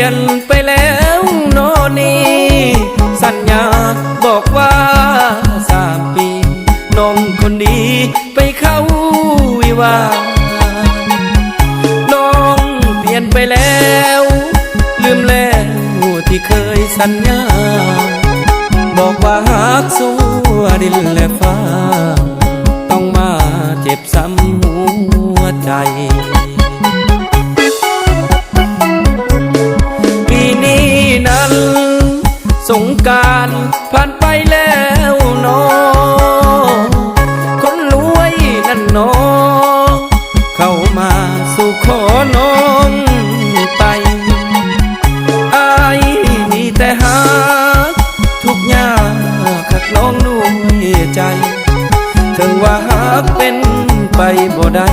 ປ່ຽນໄປແລ້ວນໍນີ້ ສັນຍາບອກວ່າສາມປີ ນ້ອງຄົນດີໄປເຂົ້າວິວາ ນ້ອງປ່ຽນໄປແລ້ວ ລືມແລ້ວທີ່ເຄີຍສັນຍາ ບອກວ່າຮັກຊົ່ວດິນແລະຟ້າ ຕ້ອງມາເຈັບຊ້ຳຫົວໃຈ. ປີນີ້ນັ້ນສົງການຜ່ານໄປແລ້ວນໍ ຄົນລວຍນັ້ນນໍ ເຂົ້າມາສູ່ຂໍນ້ອງໄປ ອ້າຍມີແຕ່ຮັກ ທຸກຍາກຮັກນ້ອງດ້ວຍໃຈ ເຖິງວ່າຮັກເປັນໄປບໍ່ໄດ້